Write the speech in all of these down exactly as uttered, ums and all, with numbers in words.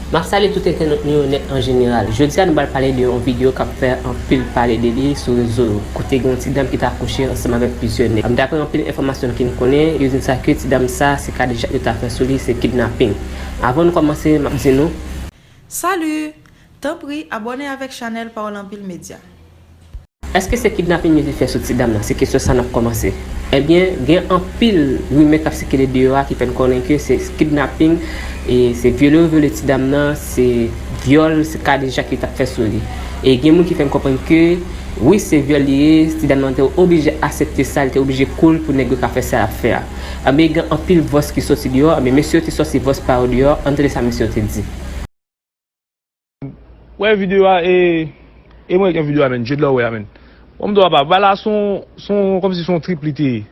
M ap salye tout entènot nou yo nèt an jeneral. Jodi a nou pral pale de yon videyo k ap fè anpil pale de li sou rezo yo, kote gen yon ti dam ki t ap kouche ansanm avèk plizyè nèg. Daprè anpil enfòmasyon ki n konnen, yo di n sa ke ti dam sa, se kadejak yo t ap fè sou li, se kidnaping. Avan nou kòmanse, m ap di nou. Salut! Tanpri, abòne avèk chanèl Pawòl Anpil Medya. Èske se kidnaping yo te fè sou ti dam nan? Se kesyon sa n ap kòmanse. Ebyen, gen anpil rimè k ap sikile deyò a ki fè n konnen ke se kidnaping, e se vyole yo vyole ti dam nan, se vyòl, se kadejak yo t ap fè sou li. E gen moun ki fè n konprann ke wi, se vyòl li ye, ti dam nan te oblije aksepte sa, li te oblije cool pou nèg yo ka fè sa y ap fè a. Ebyen, gen anpil vòs ki soti deyò, ebyen, mesye yo te soti vòs pa yo deyò, ann tande sa mesye yo te di. Wè videyo a e e mwen gen videyo a menn, Djed la wè a menn. Bon m di w apa, bagay la se yon se yon kòmsi se yon trip li te ye.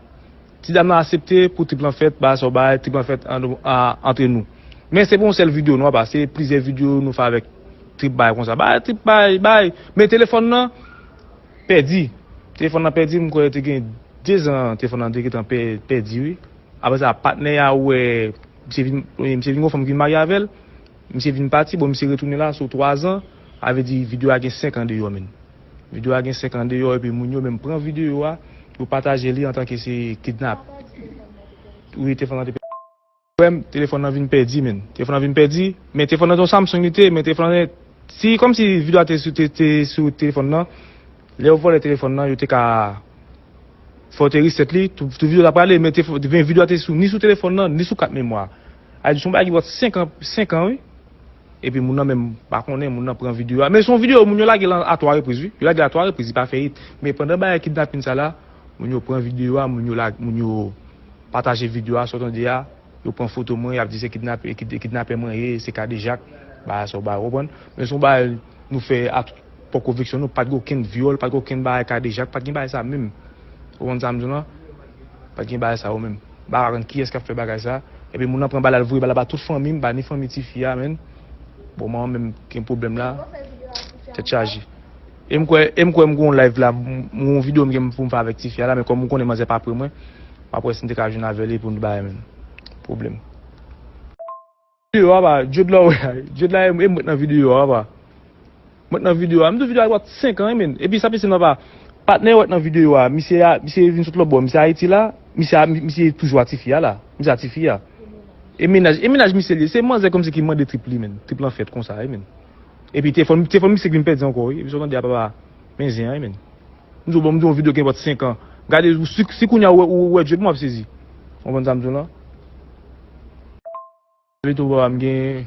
Ti dam nan aksepte pou trip lan fèt, bagay sa w bay, trip lan fèt antre nou. Men se pa yon sèl videyo non apa, se plizyè videyo nou fè avèk trip bagay konsa. Bagay trip bagay, bagay, men telefòn nan pèdi. Telefòn nan pèdi, m kwè te gen dezan telefòn nan te gentan pèdi wi. Apre sa patnè a wè misye vin, misye vin gen yon fanm ki vin marye avè l. Misye vin pati, bon misye retounen la sou twazan, sa vle di videyo a gen senk an deyò menn. Videyo a gen senk an deyò epi moun yo menm pran videyo a, yo pataje li antanke se kidnap. Wi, telefòn nan te pèdi. Frè m, telefòn nan vin pèdi menn. Telefòn nan vin pèdi, men telefòn nan te yon Samsung li te ye, men telefòn nan, si kòmsi videyo a te sou te, te sou telefòn nan, lè yo vòlè telefòn nan, yo te ka fè yo te reset li, tout, tout videyo t ap prale, men te, men videyo a te sou, ni sou telefòn nan, ni sou kat memwa. A di se yon bagay ki pran senk an, senk an wi. Epi moun nan menm pa konnen, moun nan pran videyo a. Men se yon videyo moun yo lage l a twa repriz wi. Yo lage l a twa repriz, li pa fè it. Men pandan bagay kidnaping sa la, moun yo pran videyo a, moun yo lage, moun yo pataje videyo a, sa w tande a, yo pran foto mwen, y ap di se kidnapè, kid, kidnapè mwen ye, se kadejak, bagay sa w bay, w konprann? Men se yon bagay nou fè a tout pwòp konviksyon nou, pa t gen okenn vyòl, pa t gen okenn bagay kadejak, pa t gen bagay sa menm. Ou konprann sa m di w lan? Pa t gen bagay sa yo menm. M pa ka konn kiyès k ap fè bagay sa. Epi moun nan pran bal la, l voye bal la ba tout fanmi m, ba ni fanmi tifi a, menn. Bon, manman m menm gen pwoblèm la. Tèt chaje. E m kwè, e m kwè m gen yon live la, m gen yon videyo m gen pou m fè avèk tifi a la, men kòm ou konnen manzè pa pre mwen, m ap wè si m te ka jwenn avè li pou nou bay menn. Pwoblèm. Videyo a pa, Djed la wè a, Djed la e mwen t nan videyo a pa. Mwen t nan videyo a, m di w videyo a gen senk an wi menn. Epi sa plis se nan pa, patnè yo wè t nan videyo a, misye a, misye vin sot lòtbò, misye Ayiti la, misye a, misye toujou a tifi a la, misye a tifi a. E mennaj, e mennaj misye li ye, se manzè kòmsi ki mande trip li menn, trip lan fèt konsa wi menn. Epi telefòn, telefòn misye k vin pèdi ankò wi, epi sa w tande a papa, men zen an wi menn. M di w bon, m di w yon videyo gen bòt senk an. Gade, si, si kounye a ou wè, ou wè Djed, m w ap sezi. Ou konprann sa m di w lan? Pito papa m gen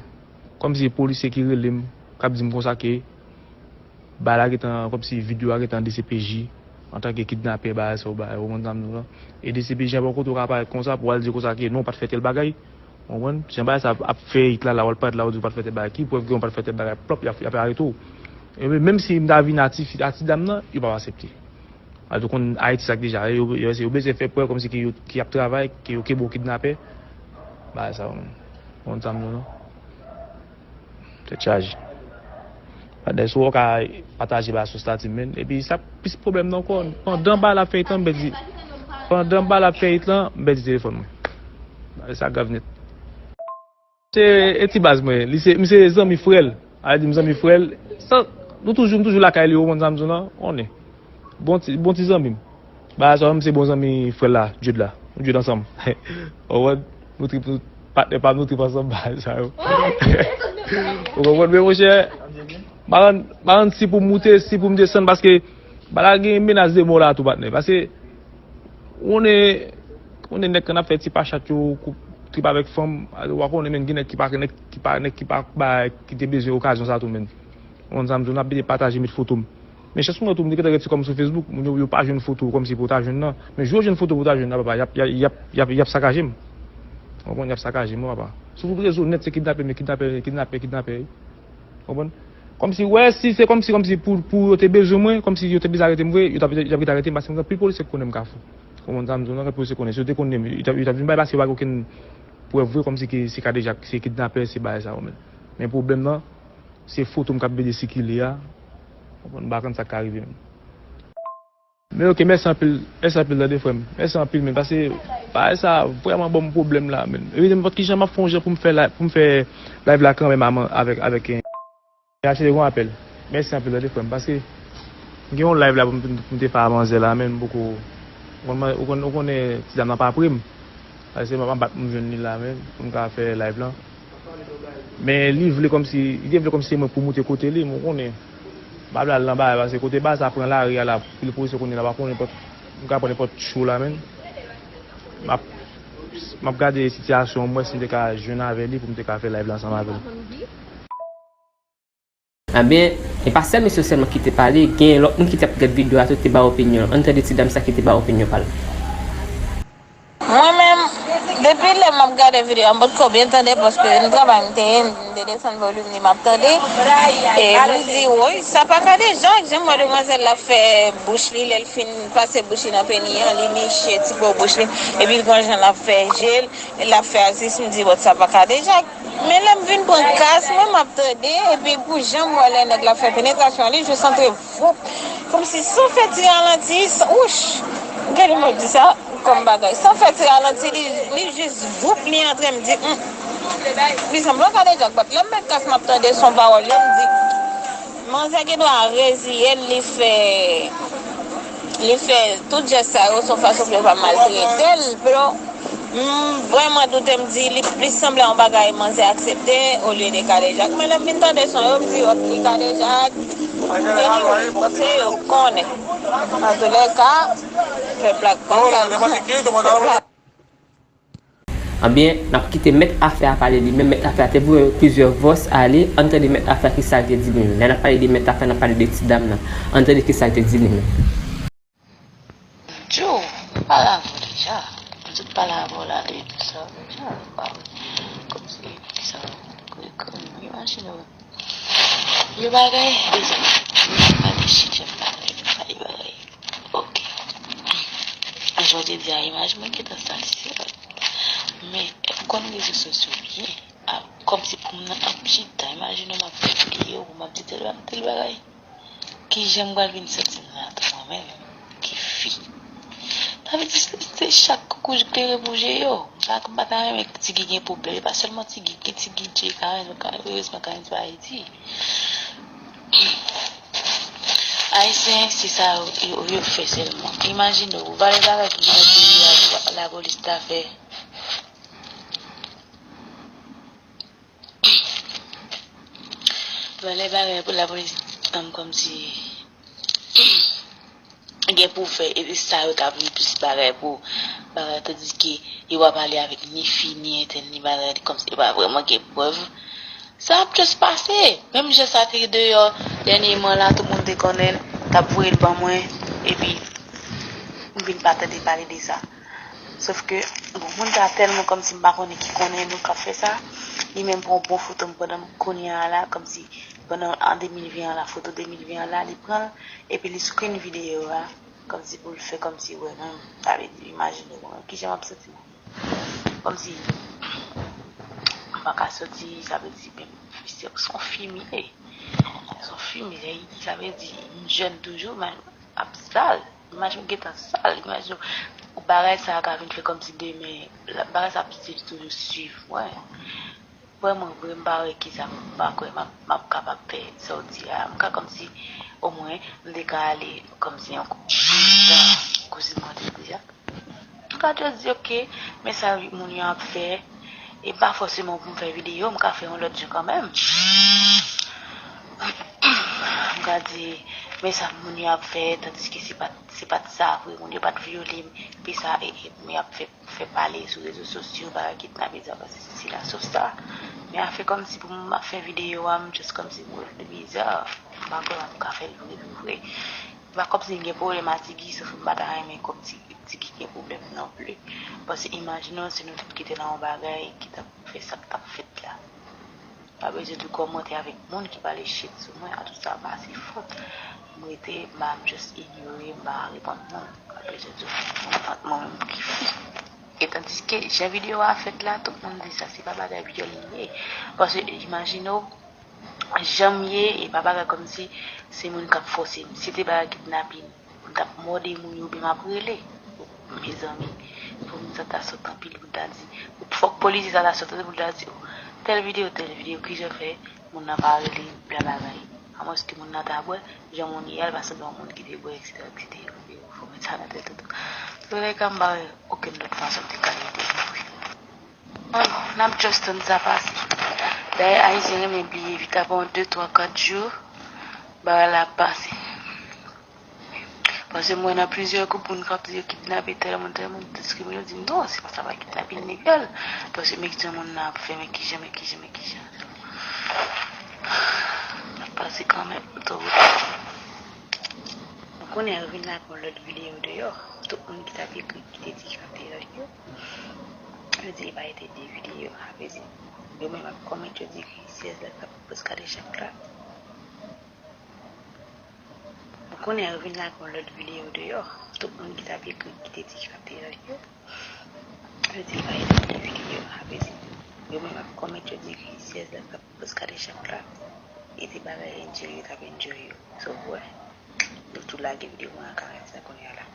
kòmsi polisye ki rele m, k ap di m konsa ke bagay la gentan, kòmsi videyo a gentan D C P J antanke kidnapè, bagay sa yo bay, ou konprann sa m di w lan? E D C P J a bò kote w ka parèt konsa pou w al di konsa ke non, w pa t fè tèl bagay. Ou konprann? Jan bagay sa ap fè it la, la w al parèt la, w di w pa t fè tèl bagay. Ki prèv ke w pa t fè tèl bagay? Plòp, y ap, y ap arete w. E menm si m ta vin a ti fi, a ti dam nan, yo p ap aksepte. Alò, ou konn Ayiti sa k deja, yo, yo, yo bezwen fè prèv kòmsi ke yo, ke y ap travay, ke yo kenbe yon kidnapè. Bagay sa yo menm. Ou konn sa m di w lan? Tèt chaje. Padè si w ka pataje bagay sou stati m menn. Epi sa plis pwoblèm nan ankò. Pandan bagay la ap fè it lan, m pèdi. Pandan bagay la ap fè it lan, m pèdi telefòn mwen. Bagay sa grav nèt. Se e ti baz mwen, li se, m se zanmi frè l. A di m zanmi frè l. Sa, nou toujou, m toujou lakay li, ou konn sa m di w lan, konnen. Bon ti, bon ti zanmi m. Bagay sa yo, m se bon zanmi frè l la, Djed la. Nou Djed ansanm. Ou konprann? Nou trip, nou, patnè pa m, nou trip ansanm, bagay sa yo. Ou konprann, men monchè, m pa konn, m pa konn si pou m moute, si pou m desann, paske bagay la gen menas de mò la tou, patnè. Paske, ou konnen, ou konnen nèg k ap fè ti pachat yo, koup trip avèk fanm, w a konnen, men gen nèg ki pa, nèg ki pa, nèg ki pa bay, ki te bezwen okazyon sa tou, men. Ou konn sa m di w, n ap pede pataje, met foto m. Men chans mwen tou, m te gentan retire kò m sou Facebook, moun yo, yo pa jwenn foto kòmsi pou w ta jwenn nan. Men jou yo jwenn foto pou w ta jwenn nan, papa, y ap, y ap, y ap, y ap, y ap sakaje m. Ou konprann, y ap sakaje m, wi, papa. Sou tout rezo nèt, se kidnapè, men kidnapè, kidnapè, kidnapè. Ou konprann? Kòmsi, wè, si se kòmsi, kòmsi pou, pou yo te bezwen mwen, kòmsi yo te bezwen arete m vre, yo t ap, yo t ap gentan arete m, paske m gen anpil polisye k konnen m Kafou. Ou konprann sa m di w lan, anpil polisye konnen. Si yo te konnen m, yo t ap, yo t ap vin bay, paske yo pa gen okenn prèv vre, kòmsi ke se kadejak, se kidnapè, se bagay sa yo menm. Men pwoblèm nan, se foto m k ap pede sikile a. Ou konprann, m pa konn sa k ka rive menm. Men ok, mèsi anpil, mèsi anpil tande frè m. Mèsi anpil men, paske bagay sa vrèman ban m pwoblèm la men. Epi nenpòt ki jan m ap fè yon jan pou m fè live, pou m fè live la kanmenm avan avèk, avèk, eh, Rachel, yon apèl. Mèsi anpil tande frè m, paske m gen yon live la pou m, pou m te fè a manzè la men, m poko, ou konn, ou konn, ou konnen ti dam nan pa pre m. Paske m ap bat pou m jwenn li la men, pou m ka fè live lan. Men li vle kòmsi, li te vle kòmsi se mwen pou moute kote li, men w konnen. M pa vle al nan bagay, paske kote baz sa pran lari a la, pil pozisyon kounye a la, pa konnen nenpòt, m ka pran nenpòt cho la men. M ap, m ap gade sitiyasyon an, m wè si m te ka jwenn avè li pou m te ka fè live la ansanm avè l. Ebyen, e pa sèl misye sèlman ki te pale, gen lòt moun ki t ap gad videyo a tou te ba opinyon. Ann tande ti dam sa ki te ba opinyon pa l. Mwen menm, depi lè m ap gade videyo a, m potko byen tande paske yon travay m te ye, m te desann volim li, m ap tande. E m di, woy, sa pa ka deja, jan m wè demwazèl la fè bouch li, lè l fin pase bouch li nan peni an, li liche ti po bouch li, epi l gon jan l ap fè je l, l ap fè atis, m di, bon, sa pa ka deja. Men lè m vin pran kas mwen, m ap tande, epi pou jan m wè lè nèg la fè penetrasyon an, li jis antre voup, kòmsi san fè ti ralanti, san, wouch, gade m ap di sa kòm bagay, san fè ti ralanti, li, li jis voup, li antre, m di, hmm, li sanble yon kadejak, but lè m met kas m ap tande son pawòl yo, m di, manzè gen dwa reziye l, li fè, li fè tout jès sa yo, se yon fason pou yo pa maltrete l, bro. M vrèman doute, m di li plis sanble yon bagay manzè aksepte olye de kadejak. Men lè m vin tande son yo, m di, ok, li kadejak. Anyway, se yo k konnen. Antoulèka, pèp la k konn sa. Ebyen, n ap kite mèt afè a pale li menm. Mèt afè a te voye plizyè vòs ale. Ann tande mèt afè a kisa l te di li menm. Lè n ap pale de mèt afè a, n ap pale de ti dam nan. Ann tande kisa l te di li menm. Djo, m pale avè w deja. M sot pale avè w la de sa deja. Kòmsi, kisa, imajine w. Yon bagay, mezanmi, m pa gen chif, m pa gen bagay. Ok. Jan w te di a, imaj mwen gentan sal, se vrè. Men, m konn rezo sosyo byen. A, kòmsi pou m nan ap chita, imajine w m ap fè videyo, pou m ap di tèl, tèl bagay. Kijan m pral vin santi m la tou mwen menm? Ki fi. Sa vle di se, se chak koukouj klere pou je yo. M pa, m pa ta renmen Tigi gen pwoblèm. E pa sèlman Tigi, gen Tigi, Jay, Karen, erezman Karen pa Ayiti. Ayisyen, se sa yo, yo, yo fè sèlman. Imajine w, valè bagay ki gen nan peyi a, lapolis ta fè. Valè bagay pou lapolis, um, kòmsi gen pou fè, e sa yo ka vin plis bagay pou bagay, tandiske yo pa pale avèk ni fi, ni entèn, ni bagay, kòmsi yo pa vrèman gen prèv. Sa ap just pase. Menm jan sa te deyò dènyèman la, tout moun te konnen l, t ap voye l ban mwen, epi m vin pa tande pale de sa. Sof ke, bon, moun sa tèlman kòmsi m pa konnen ki konnen nou k ap fè sa. Li menm pran yon bon foto m pandan m kounye a la, kòmsi pandan an de mil ven an la, foto de mil ven an la, li pran l, epi li screen videyo a, kòmsi pou l fè kòmsi wè menm, sa vle di, imajine w, kijan m ap santi m. Kòmsi, m pa ka soti, sa vle di, menm, se, se yon fi m ye. Se yon fi m ye, sa vle di, m jèn toujou, men ap sal. Imaj mwen gentan sal. Imajine w, bagay sa a ka vin fè kòmsi demen, la, bagay sa ap swiv, toujou swiv mwen. Vrèman vre, m pa wè kisa m pa kwè m ap, m ap kapab fè sa w di a. M ka kòmsi, omwen, m te ka ale kòmsi yon kou, jan kouzin mwen te di a. M ka just di, ok, men sa moun yo ap fè, e pa fòseman pou m fè videyo, m ka fè yon lòt jan kanmenm. M ka di, men sa moun yo ap fè, tandiske se pa t, se pa t sa vre, moun yo pa t vyole m, epi sa, e, e, moun yo ap fè, fè pale sou rezo sosyo, bagay kidnape, sa, pase sesi la, sof sa. Men afè kòmsi pou m ap fè videyo a, m just kòmsi pou l te biza, m pa kwè m ka fè l vre, vre, vre. E pa kòmsi m gen pwoblèm a Tigi, sof m pa ta renmen kòmsi Tigi gen pwoblèm non plis. Paske imajine w si nou tout ki te nan yon bagay ki t ap fè sa k t ap fèt la. Pa bezwen tou kòmante avèk moun ki pale shit sou mwen, an tou sa pa se fòt. M rete, m pa, m just inyore, m pa reponn moun. Pa bezwen tou, mwen menm ki fi. E tandiske jan videyo a fèt la, tout moun di sa, se pa bagay vyòl li ye. Paske imajine w, jan m ye, e pa bagay kòmsi se moun k ap fòse m. Si te bagay kidnapin, M t ap mòde moun yo oubyen m ap rele. Mezanmi, fò moun sa ta sòt anpil pou l ta di, fòk polisye sa ta sòt pou l ta di, "Oh, tèl videyo, tèl videyo, kijan fè moun nan pa rele bla bagay?" Amwens ke moun nan ta bwè, jan moun ye a, l pa sanble yon moun ki te bwè, etsetera, etsetera. Fò met sa nan tèt ou tou. Sou lè ka m pa wè okenn lòt fason m te ka ede moun vre. Bon, n ap just tann sa pase. Dayè, Ayisyen renmen bliye vit, apre yon de, twa, kat jou, bagay la ap pase. Paske m wè nan plizyè gwoup moun k ap di yo kidnape tèl moun, tèl moun, diskrimine, yo di non, se pa sa, pa kidnape, li legal. Paske men kijan moun nan ap fè, men kijan, men kijan, men kijan. L ap pase kanmenm, otowout. Kounye a yo vin lage yon lòt videyo deyò. Tout moun ki t ap ekri, ki te di k ap te lage yo, yo di li pa rete de videyo, sa vle di, yo menm ap kòmante, yo di ki syèz la k ap plis gade chak la. Bon, kounye a yo vin lage yon lòt videyo deyò. Tout moun ki t ap ekri, ki te di k ap te lage yo, yo di li pa rete de videyo, sa vle di, yo menm ap kòmante, yo di ki syèz la k ap plis gade chak la, e se bagay enjoy yo t ap enjoy yo. So, w wè, yo tou lage videyo mwen an karant sa kounye a la.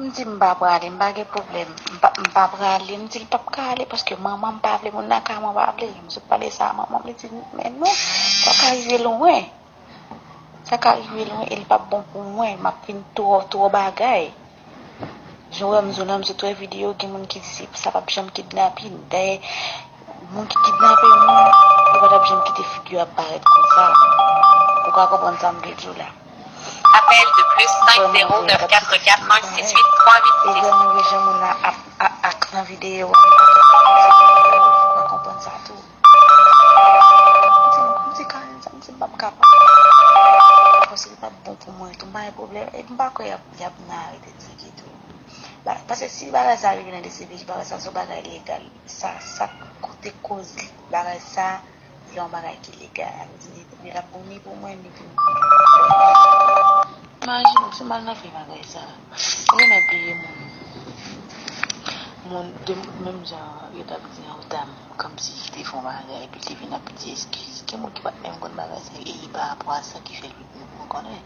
M di m pa prale, m pa gen pwoblèm. M pa, m pa prale, m di l p ap ka ale paske manman m pa vle, moun nan kay mwen pa vle. M sot pale sa a manman m, li di, "Men non, sa ka rive lwen. Sa ka rive lwen e l p ap bon pou mwen. M ap vin twò, twò bagay." Jan w wè m di w la, m sot wè videyo, gen moun ki di se, sa p ap janm kidnapin. Dayè, moun ki kidnape moun, yo pa t ap janm kite figi yo ap parèt konsa. Ou ka konprann sa m vle di w la? Appel de plus cinq zéro neuf quatre quatre un six huit trois huit six. E vrèman, jan moun nan ap, ap, ak nan videyo a, ou ka konprann sa tou. M di, m di Karen sa, m di m p ap kapab. Paske li p ap bon pou mwen tou, m pa gen pwoblèm. Epi m pa kwè y ap, y ap nan arete Tiki tou. Ba-, paske si bagay sa rive nan D C P J, bagay sa se yon bagay legal. Sa, sa kote koz bagay sa, se yon bagay ki legal. Sa vle di, li, li la pou, ni pou mwen, ni pou nou. Imajine w, se mal nan fè bagay sa. Ou genlè bliye moun. Moun, de, menm jan yo t ap di yon dam, kòmsi li te fè yon bagay, epi li te vin ap di eskiz. Gen moun ki pa t menm konn bagay sa, e li pa rapò a sa ki fè li, nou konnen.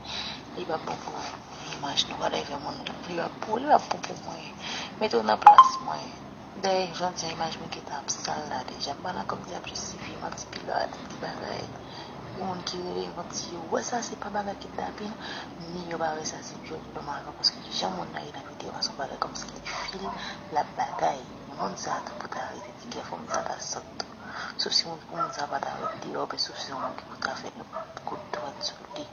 Li pa bon pou imaj nou, whatever moun, li pa pou, li pa bon pou mwen. Mete w nan plas mwen. Dayè, jodi a, imaj mwen gentan ap sal la deja. M pa nan kòmsi ap jistifye, m ap di pilòt, di bagay. Gen moun ki rele, m ap di yo, wè sa se pa bagay kidnapin, ni yo pa wè sa se vyòl nòmalman, paske jan moun nan ye nan videyo a, se yon bagay kòmsi li fil, l ap batay. Moun sa tou pou ta rete, ti kè fanm sa ta sòt tou. Sof si moun, moun sa pa ta ret deyò, oubyen sof si yon moun ki pou ta fè nenpòt kout dwèt sou li.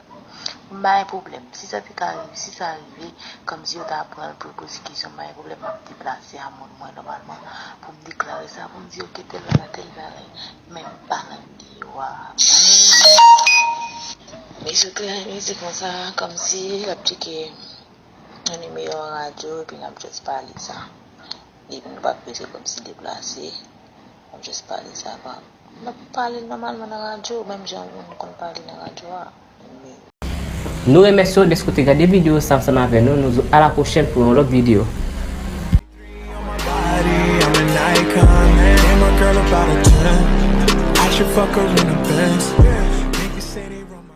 M pa gen pwoblèm. Si sa te ka rive, si sa rive, kòmsi yo ta pran l pou yo poze kesyon, m pa gen pwoblèm, m ap deplase a moun mwen nòmalman pou m deklare sa, pou m di, "Oke, tèl bagay, tèl bagay." Men m pa nan videyo a. Mesye Claire, mesye konsa, kòmsi l ap tcheke yon nimewo radyo, epi n ap just pale sa. Epi nou pa bezwen kòmsi deplase. N ap just pale sa, pa, n ap pale nòmalman nan radyo, menm jan nou konn pale nan radyo a. Nou remèsye w dèske w te gade videyo sa ansanm avè nou. Nou di w a la pwochèn pou yon lòt videyo. On my body, I'm an icon. Damn, my girl about a ten. I should fuck her in a Benz.